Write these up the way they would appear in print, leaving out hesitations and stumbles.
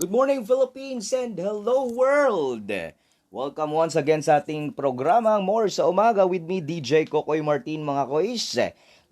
Good morning, Philippines, and hello, world! Welcome once again sa ating programang More sa Umaga with me, DJ Kokoy Martin, mga kois.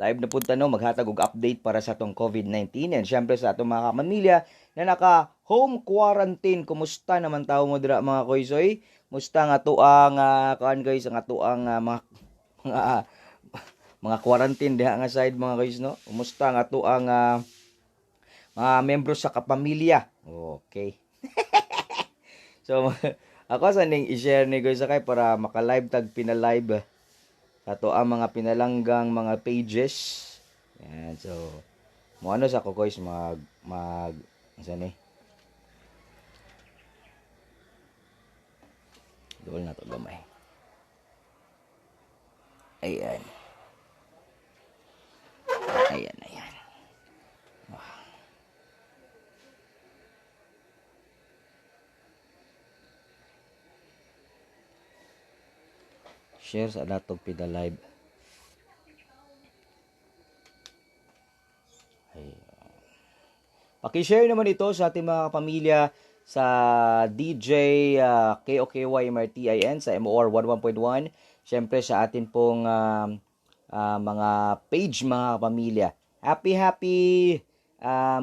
Live na punta, no, maghatag og update para sa atong COVID-19 and syempre sa atong mga kapamilya na naka home quarantine. Kumusta naman tao mo dira, mga kois, oy? Musta nga tuang kuan, guys, ang atuang mga quarantine diha nga side, mga kois, no? Kumusta nga tuang mga membro sa kapamilya? Okay. So, ako sa ning i-share ni guys kay para maka-live tag pina-live sa ato ang mga pinalanggang mga pages. Yan, so mo ano sa ko, guys, mag mag asa ni? Dool na to gamay. Ayan. Ayan, ayan. Share sa natong pina-live. Ayan. Paki-share naman ito sa ating mga pamilya sa DJ KOKY MRTIN sa MOR 11.1. Siyempre sa atin pong mga page, mga pamilya. Happy happy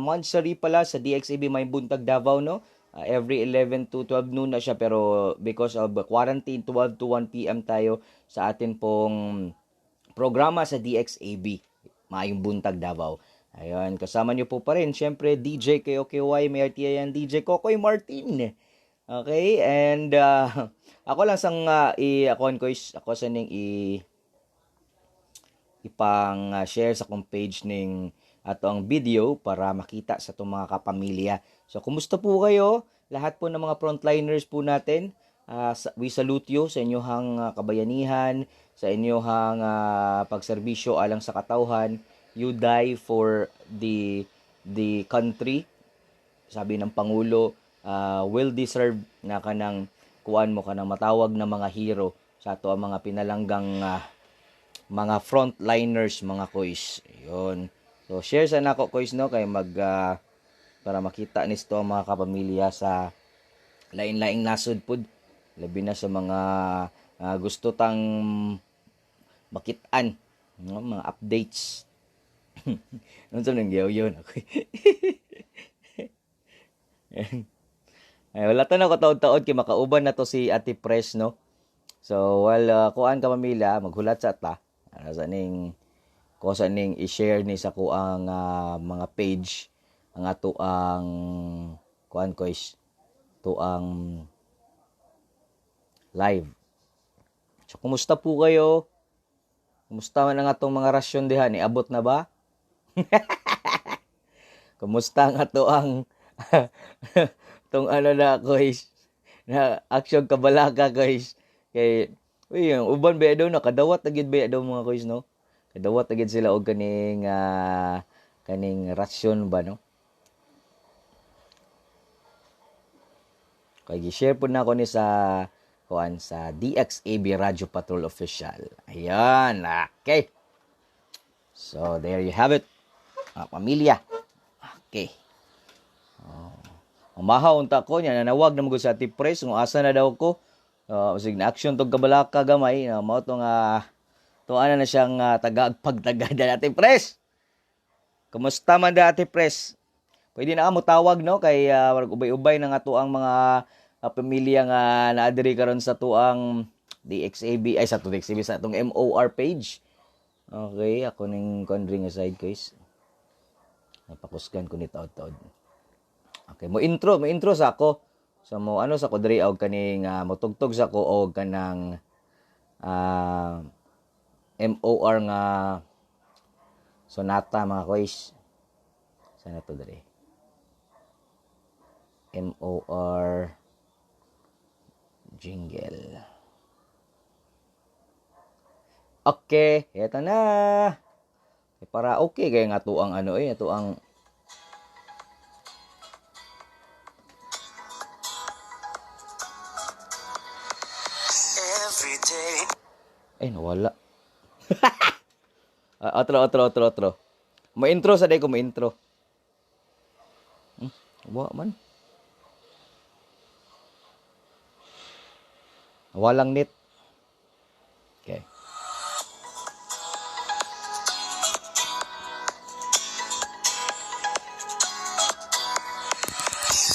monthsary pala sa DXAB May Buntag Davao, no? Every 11 to 12 noon na siya, pero because of quarantine, 12 to 1 p.m. tayo sa atin pong programa sa DXAB Maayong Buntag Davao. Ayun, kasama niyo po pa rin syempre DJ KOKY May RTIN, DJ Kokoy Martin. Okay, and ako lang sang i ako ko is ako sa ning i ipang share sa akong page ning ato ang video para makita sa itong mga kapamilya. So, kumusta po kayo? Lahat po ng mga frontliners po natin, we salute you sa inyong kabayanihan, sa inyong pagserbisyo alang sa katawhan. You die for the country. Sabi ng Pangulo, will deserve na kanang kuan mo kanang matawag na mga hero sa ato ang mga pinalanggang mga frontliners, mga kois. Ayun. So share sa nako, kois, no, kay mag para makita nisto ang mga kapamilya sa lain-laing nasod pud, labi na sa mga gusto tang makitaan, no, mga updates. Unsa nang giyaw ako? Ay, wala ta na ko taod-taod kay makauban na to si Ate Pres, no. So while kuan ka pamilya, maghulat sa ta. Ano sa ning ko sa ning i-share ni sa kuang mga page ang ato ang kuan ko is to ang live. So kumusta po kayo? Kumusta man ang atong mga rasyon diha? Niabot na ba? Kumusta ang ato ang tong ano na guys, na action kabalaka, guys, kay uy, ang uban ba daw nakadawat na gid ba daw, mga guys, no? Kadawat na gid sila og kaning kaning rasyon ba, no? Kay gi-share po na ako ni sa kuan sa DXAB Radyo Patrol Official. Ayan, okay. So there you have it, mga pamilya. Okay. Oh. Umahaw unta ko niya, nanawag na mo sa Ate Pres kung asa na daw ko. Sig na action tong kabalaka gamay, mao tong tuan na siyang tagagpagtagada, Ate Pres. Kumusta man da, Ate Pres? Pwede na mo tawag, no, kay ubay-ubay na nga tuang mga pamilya nga naadiri karon sa tuang DXAB, ay sa tuang DXAB, sa atong MOR page. Okay, ako ning kondring aside, guys. Napakusgan ko ni taod-taod. Okay, mo intro sa ako. So mo ano sa ko diri og kaning motugtog sa ko og kanang MOR nga sonata, mga kois. Sana to diri. MOR jingle. Okay, eto na. Eh, para okay kay nga tuang ano eh, tuang Every day. Eh, nawala. Otro, otro, otro, otro. Mo intro sa day ko, mo intro. Wa man. Walang net. Okay.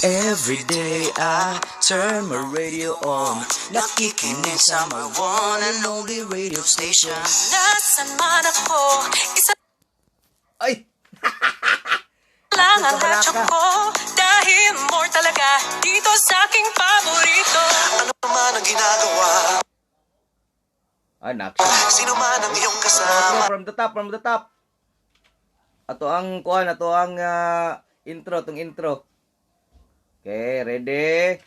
Every day I turn my radio on. Nakikinig sa my one and only radio station. Nasaan man ako, isa Ay! lang ang radyo ko. Dahil more talaga dito sa aking paborito. Ano man ang ginagawa, Ah, action. sino man ang iyong kasama. From the top, from the top. Ato ang kuan, ato ang intro, tong intro. Okay, ready?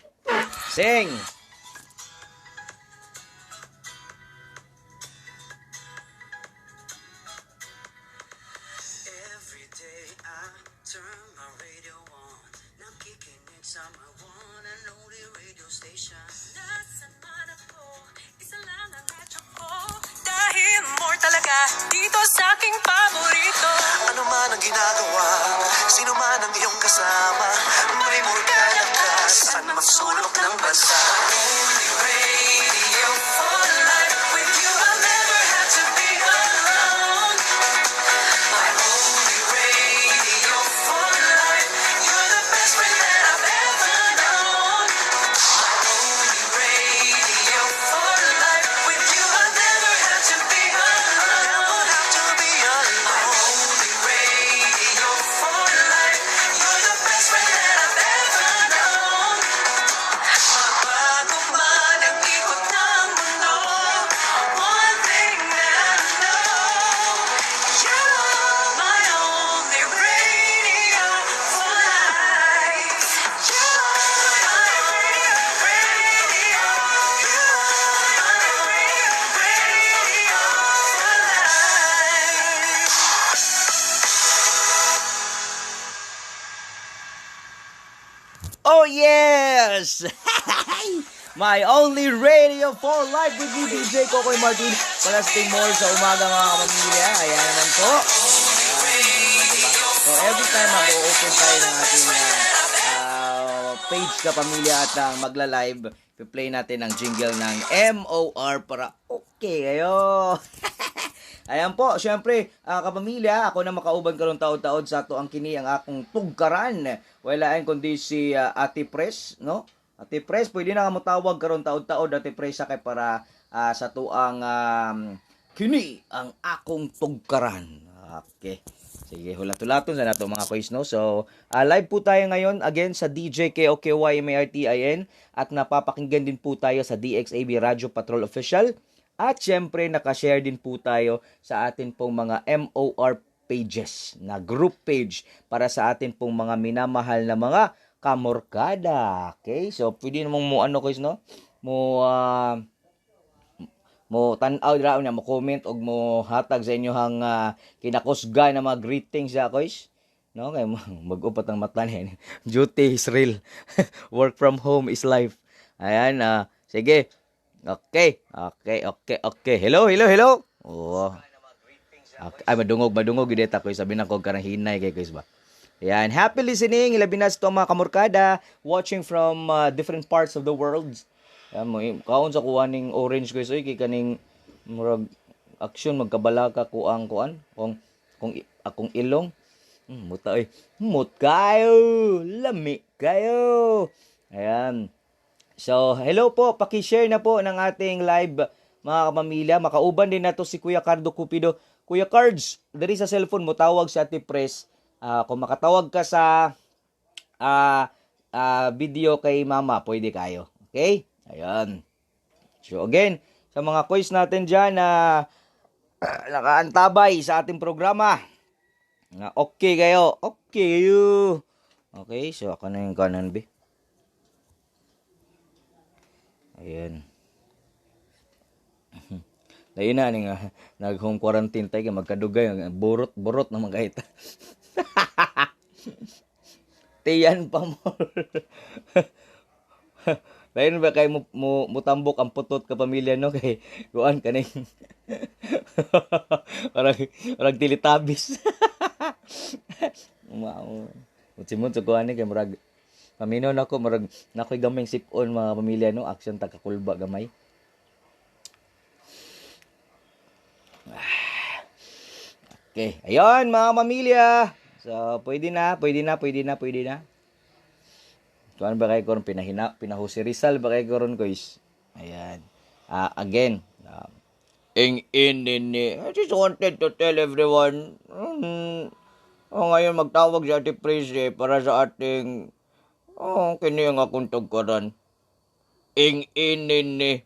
Sing! Every day I turn my radio on. Nakikinig sa my one and only radio station. Nasaan man ako, isa lang ang radyo ko. Dahil more talaga dito sa aking paborito. Ano man ang ginagawa, sino man ang iyong kasama, may morgana ka saan mang sulok ng bansa. Only radio for life, With you I'll never have to be alone. my only radio for life. You're the best friend that I've ever known. My only radio for life, With you I'll never have to be alone. never have to be alone. My only radio for life, You're the best friend that I've ever known. Magbago man ang ikot ng mundo, One thing that I know, you're my only radio for life. You're my radio, you're my radio for life. Oh yes! My only radio for life with me, DJ Kokoy Martin. Para sa Team More sa umaga, mga kapamilya. Ayan naman po. Ayan, diba? So every time mag-open tayo ng ating page, kapamilya, at magla-live, play natin ang jingle ng MOR para okay kayo. Ayan po, syempre, kapamilya, ako na makauban karon taod-taod sa ato ang kini ang akong tugkaran. Wala kundi si Ate Pres, no? Ate Pres, pwede na ka motawag karon taod-taod, Ate Pres, sa kay para sa tuang kini ang akong tugkaran. Okay. Sige, hulat-hulaton sa nato mga quiz, no? So, live po tayo ngayon again sa DJKOKYMARTIN at napapakinggan din po tayo sa DXAB Radyo Patrol Official. At syempre, nakashare din po tayo sa atin pong mga MOR pages na group page para sa atin pong mga minamahal na mga kamorkada. Okay? So, pwede namang mo ano guys, no? Mo mo tan-aw dira niya, mo comment og mo hatag sa inyohang kinakusga na mga greetings ya guys. No, kay mag-upat ang mata niya. Duty is real. Work from home is life. Ayan, sige. Okay. Hello, hello, hello. Oh. Okay. Ay, madungog, madungog. Gid ta ko sabi na ko karang hinay kay guys ba. Ayan, happy listening. Ilabi na sa itong mga kamorkada watching from different parts of the world. Ayan mo, kaon sa kuha ning orange guys, oy, kay kaning murag action magkabalaka kuang kuan kung akong ilong. Muta oy. Mut kayo, lami kayo. Ayan. So, hello po, paki-share na po ng ating live mga kapamilya. Makauban din nato si Kuya Cardo Cupido. Kuya Cards, diri sa cellphone mo tawag si Ate Pres. Kung makatawag ka sa video kay Mama, pwede kayo. Okay? Ayan. So again, sa mga quiz natin dyan na nakaantabay sa ating programa. Na okay kayo. Okay kayo. Okay, so ako na yung kanan, be. Ayan. Dahil na, nga, nag-home quarantine tayo, magkadugay, burot-burot na mga ita. Tiyan pa mo. Dahil ba kay mutambok ang putot ka pamilya, no? Kay, kuan kaning parang Teletubbies. Wow. Mutsimot sa kuan ni kay murag paminaw nako, murag nakoy gamay sip-on mga pamilya, no? Action ta kakulba gamay. Okay, ayun mga pamilya. So, pwede na, pwede na, pwede na, pwede na. Kuan ba kay koron pinahina, pinahusi Rizal ba kay koron guys? Ayan. Again, ing in in I just wanted to tell everyone, oh, ngayon magtawag si Ate Prissy para sa ating, oh, kini ang akong tugkaran. Ing in in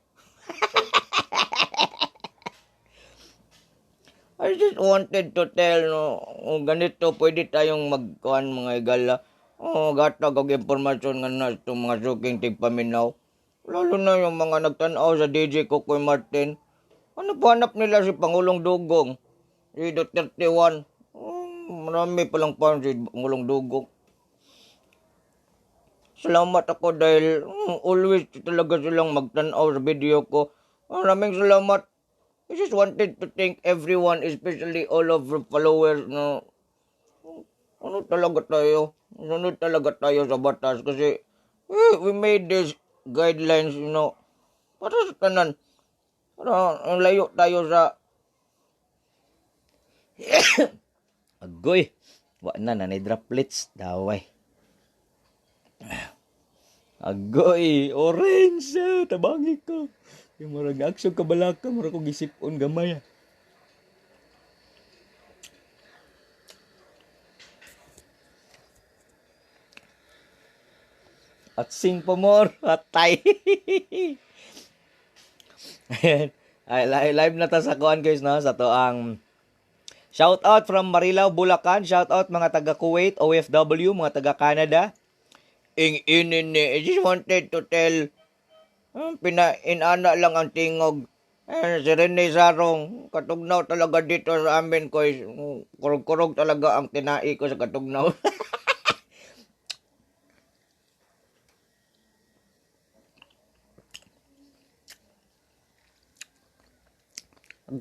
I just wanted to tell, no, oh, ganito, pwede tayong magkuhan mga igala. Oh, gatag og impormasyon nga na itong mga suking tigpaminaw. Lalo na yung mga nagtanaw sa DJ Kokoy Martin. Ano pa hanap nila si Pangulong Dugong? Si Duterte 1. Oh, marami palang pan si Pangulong Dugong. Salamat ako dahil always talaga silang magtanaw sa video ko. Maraming salamat. I just wanted to thank everyone, especially all of the followers, no. Ano talaga tayo? Sunod talaga tayo sa batas kasi we made these guidelines, you know, para sa tanan. Para ang layo tayo sa agoy. Wa na, nanay droplets. Daway. Agoy, orange. Tabangi ko. Yung murag aksyon kabalaka, murag kong isipon gamay. At sing pa more, atay. Ayan. Ay, live na ta sa kuan guys, no? Sa to ang shout out from Marilao, Bulacan. Shout out mga taga Kuwait, OFW, mga taga Canada. Ing inin ni, I just wanted to tell, pinainana lang ang tingog. Si Rene Sarong, katugnaw talaga dito sa amin ko. Kurog-kurog talaga ang tinai ko sa katugnaw.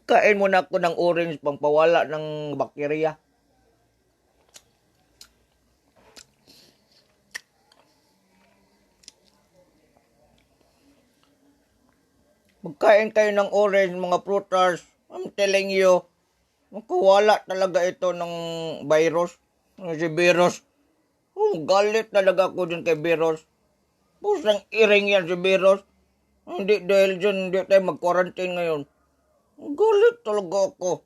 Kain muna ako ng orange pangpawala ng bakterya. Magkain kayo ng orange, mga prutas. I'm telling you, magkawala talaga ito ng virus. Si virus. Oh, galit talaga ako dun kay virus. Pusang iring yan si virus. Hindi dahil dyan, hindi tayo mag-quarantine ngayon. Galit talaga ako.